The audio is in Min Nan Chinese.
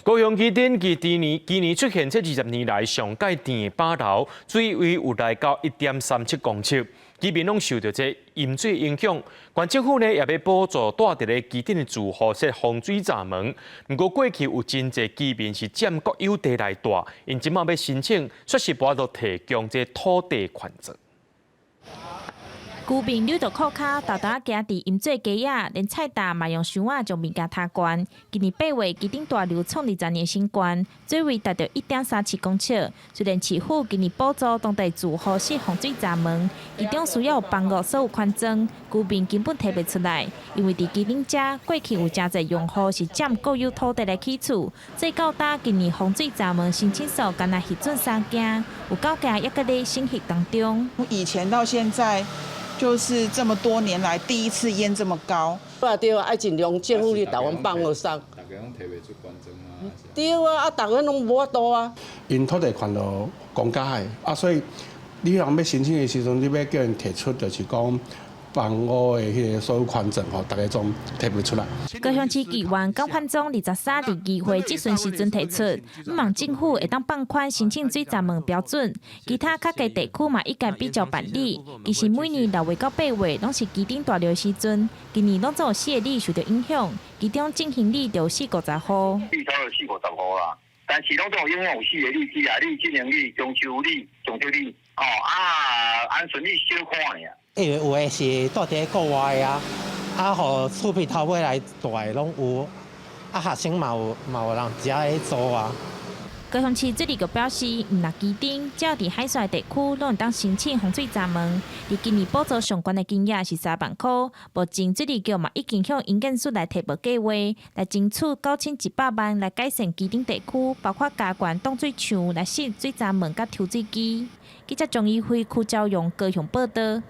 高雄旗津今年出現這20年來上蓋甜的飽流，水位有來到1.37公尺，居民攏受著這淹水影響。縣政府呢也欲補助蹛佇咧旗津的住戶設防水閘門。毋過過去有真濟居民是佔國有地來蹛，𪜶這馬欲申請，卻是無法度提供這土地權狀。居民溜著褲跤，沓沓仔行佇淹水街仔，連菜擔嘛用箱仔將物件抬懸。今年8月，旗津大流創20年新高，水位達到1.37公尺。雖然市府今年補助當地住戶設防水閘門，其中需要有房屋所有權狀，居民根本提袂出來。因為佇旗津遮過去有誠濟用戶是佔國有土地來起厝，所以到今今年防水閘門申請數干焦彼陣三件，有九件猶閣咧審核當中。以前到現在，就是這麼多年來第一次淹這麼高。啊對啊，愛盡量政府去台灣放予鬆。大家攏提袂出權狀啊。對啊，啊，逐家攏無法度啊。𪜶土地權就公家的，啊，所以你人欲申請的時陣，你欲叫𪜶提出就是講房屋的彼个所有權證吼，逐家總提袂出來。高雄市議員江煥忠23佇議會質詢時陣提出，向望政府會當放寬申請水閘門標準，其他較低地區嘛應該比照辦理。其實每年6月到8月攏是旗津大流的時陣，今年攏總有四个里受著影響，其中正興里就有四五十戶。至少有四五十戶啦，但是攏總有影響有四個里，基亞里、正興里、中秋里、中秋里，哦啊，安順里小可爾。因為有的是蹛佇國外啊，啊，予厝邊頭尾來蹛的攏有，啊，學生嘛有人佇遮咧租啊。高雄市水利局表示，毋但旗津，只要佇海線地區，攏會當申請防水閘門。佇今年補助上懸的金額是3萬箍，目前水利局嘛已經向營建署來提報計劃，來爭取9100萬來改善旗津地區，包括加懸擋水牆、來設水閘門佮抽水機。記者張怡輝、柯昭榮高雄報導。